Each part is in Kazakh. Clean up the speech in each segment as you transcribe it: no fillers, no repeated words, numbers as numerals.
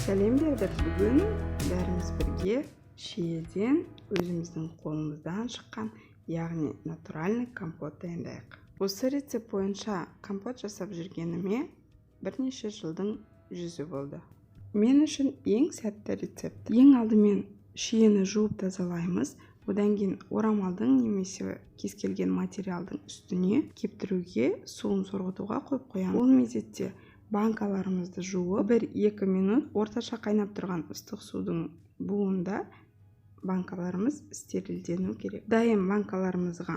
Сәлем бердік! Бүгін бәріміз бірге шиеден өзіміздің қолымыздан шыққан, яғни натуральный компот дайындайық. Осы рецепт бойынша компот жасап жүргеніме бірнеше жылдың жүзі болды. Мен үшін ең сәтті рецепт. Ең алдымен шиені жуып тазалаймыз. Одан кейін орамалдың немесе кез келген материалдың үстіне кептіруге, суын сорғытуға қойып қоямыз. Ол мезетте банкаларымызды жуып, 1-2 минут орташа қайнап тұрған ыстық судың буында банкаларымыз стерилдену керек. Дайын банкаларымызға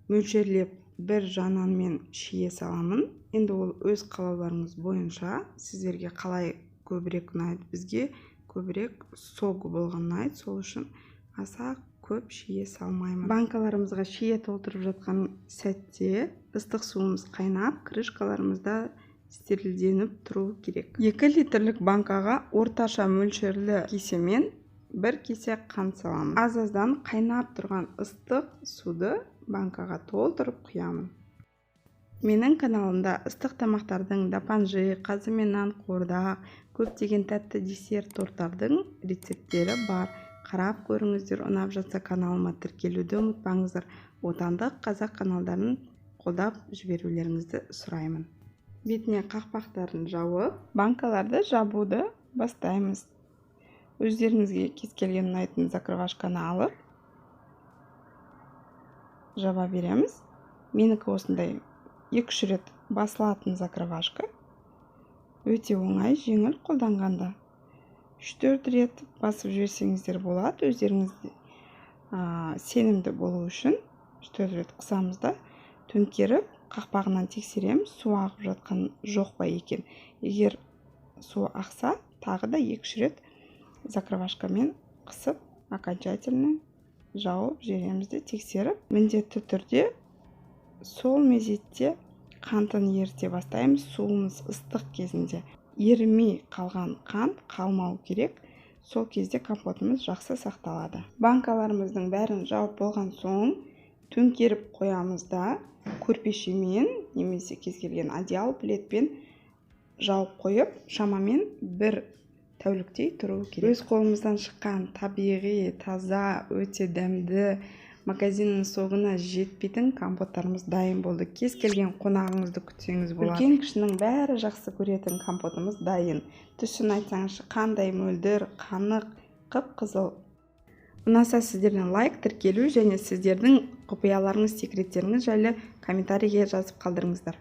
мөлшерлеп бір жананмен шие саламын. Енді ол өз қалауларыңыз бойынша, сіздерге қалай көбірек ұнайды. Бізге көбірек согы болған ұнайды, сол үшін аса көп шие салмаймын. Банкаларымызға шие толтырып жатқан сәтте ыстық суымыз қайнап, крышкаларымыз да стерилденіп тұру керек. 2 литрлік банкаға орташа мөлшерлі кесемен бір кесе қант саламын. Аз аздан қайнап тұрған ыстық суды банкаға толтырып құямын. Менің каналымда ыстық тамақтардың, дапанжи, қазы мен нан, қуырдақ, көптеген тәтті десерт, торттардың рецепттері бар, қарап көріңіздер. Ұнап жатса, каналыма тіркелуді ұмытпаңыздар. Отандық қазақ каналдарын қолдап жіберулеріңізді сұраймын. Бетіне қақпақтарын жауып, банкаларды жабуды бастаймыз. Өздеріңізге кез келген ұнайтын закрывашканы алып жаба береміз. Менікі осындай екі үш рет басылатын закрывашка, өте оңай, жеңіл қолданғанда. 3-4 рет басып жіберсеңіздер болады. Өздеріңіз сенімді болу үшін 3-4 рет қысамыз да, төңкеріп, қақпағынан тексереміз, су ағып жатқан жоқ па екен. Егер су ақса, тағы да 2-3 рет закрывашкамен қысып, окончательно жауып жібереміз де, тексеріп, міндетті түрде сол мезетте қантын еріте бастаймыз. Суымыз ыстық кезінде ерімей қалған қант қалмау керек, сол кезде компотымыз жақсы сақталады. Банкаларымыздың бәрін жауып болған соң, төңкеріп қоямыз да, көрпешемен немесе кез келген одеяло, пледпен жауып қойып, шамамен бір тәуліктей тұру керек. Өз қолымыздан шыққан табиғи, таза, өте дәмді, магазиннің согына жетпейтін компоттарымыз дайын болды. Кез келген қонағыңызды күтсеңіз болады. Үлкен кішінің бәрі жақсы көретін компотымыз дайын. Түсін айтсаңызшы, қандай мөлдір, қанық, қып қызыл! Ұнаса, сіздерден лайк, тіркелу және сіздердің құпияларыңыз, секреттеріңіз жайлы комментарийге жазып қалдырыңыздар.